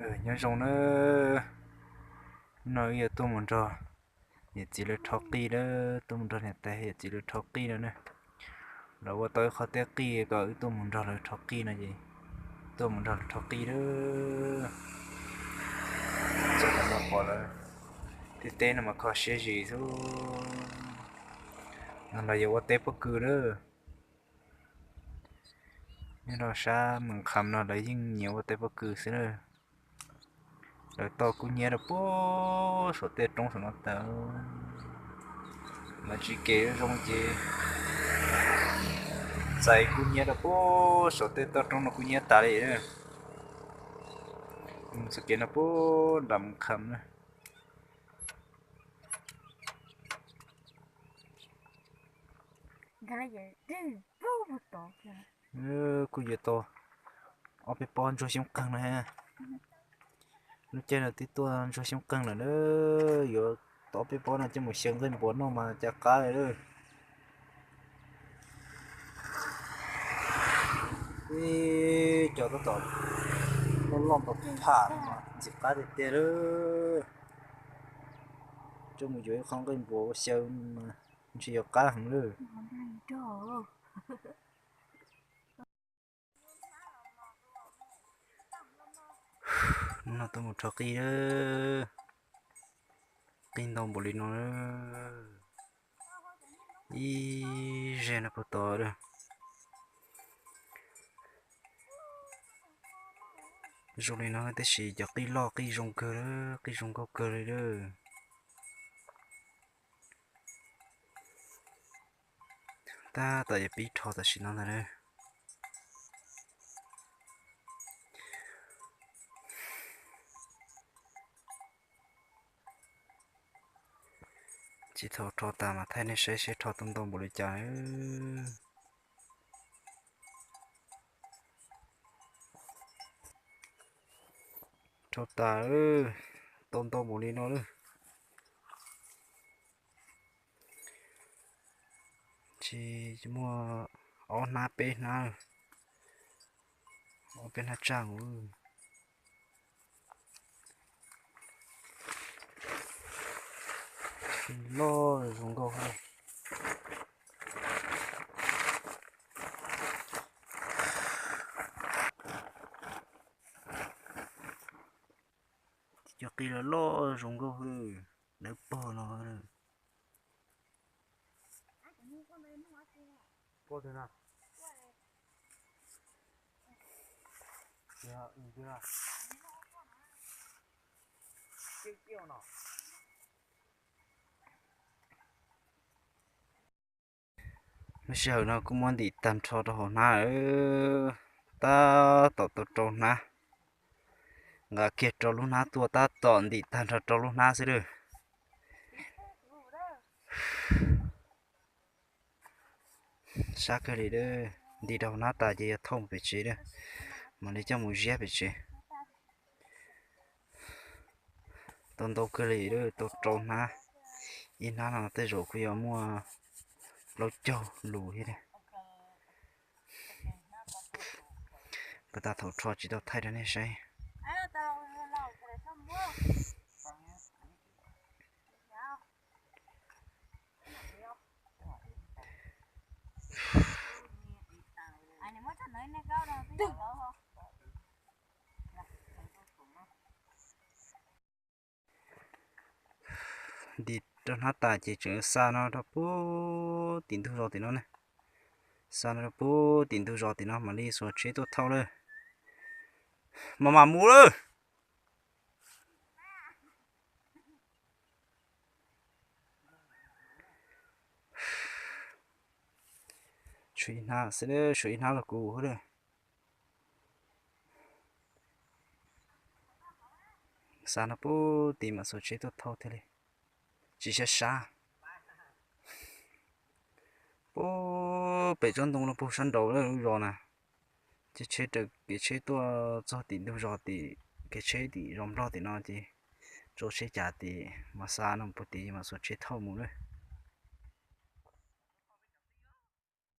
Nyob zoo na, hnub no wb yuav tuaj mus nrog yawm txiv lawv rho qij lawm, tuaj mus nrog niam tais yawm txiv lawv rho qij no na. Lawv ua tau ib qho teb qij kom wb tuaj mus nrog lawv rho qij no ces tuaj mus nrog lawv rho qij lawm. Txog no pom lawv tej teb no mas kho siab zis xwb. No lawv yuav ua teb pob kws lawm. Nyob rau sab Mes Kham no lawv yeej nyiam ua teb pob kws xwb na. Lawv toj kub hnyiab rau puag saum tej roob saum no tas. Lawv tsis kev zoo ces txais kub hnyiab rau puag saum tej toj roob no kub hnyiab tas li. Txoj kev no puag nram Mes Kham na. Kuj yuav tau ob peb pob ntsuag xyoob qeeg no. Lub caij no twb tuaj ntsuag xyoob qeeg lawm na, yuav tau ob peb pob no coj mus xyaw nqaij npuas noj mas cas qab li lawm. Ib co tab tom loj loj npaum pham no mas ntxim qab tiag tiag lawm. Coj mus yuav ib qho nqaij npuas ua xyaw mas ntshe yuav qab heev lawm. Hnub no tuaj mus rho qij lawm, qij ntau npaum li no lawm. Ib zej no puag tod lawm. Zoo li no tab sis cov qij loj qij zoo kawg lawm, qij zoo nkauj kawg li lawm. Tab tom yuav pib rho tam sim no ntag na. Tsis thaum rho tas mas thaij nej saib seb rho tau ntau npaum li cas. Rho tas, tau ntau npaum li no lawm. Tsis muaj ob hnab peb hnab, ob peb hnab tsaj nkaus. Loj zoo nkauj. Cov qij loj loj zoo nkauj, dawb paug no. Lub sij hawm no kuj muab ntim tag nrho rau hauv hnab, tab tom tau rau hnab. Nqa kiag rau lub hnab tuaj tab tom ntim tag nrho rau lub hnab xwb lawm. Sab kawg li, ntim rau hauv hnab tas ces yog thauj pem tsev lawm, mam li coj mus ziab pem tsev. Tau ntau kawg li, tau rau hnab, ib hnab no tej zaum kuj yuav muaj plaub caug lus thiab. Puag ta thaum rho tsis tau thaij rau nej saib. Ntim rau hnab tas ces tseem xa no rau puag tim ntug zos tim no ne. Xa no rau puag tim ntug zos tim no mam li xuas tsheb tuaj thauj lawm. Mas mam mus lawm. Tshuav ib hnab xwb, tshuav ib hnab los kuv lawm. Xa no puag tim mam xuas tsheb tuaj thauj thiaj li tsis sab sab. Puag pem tsob ntoo no puag sab nraud lub zos na. Ces tsheb raws kev tsheb tuaj txog tim ntug zos tim kev tsheb tim zos Nplog tim no ces tso tsheb cas tim mas xa no puag tim mam xuas tsheb thauj mus lawm.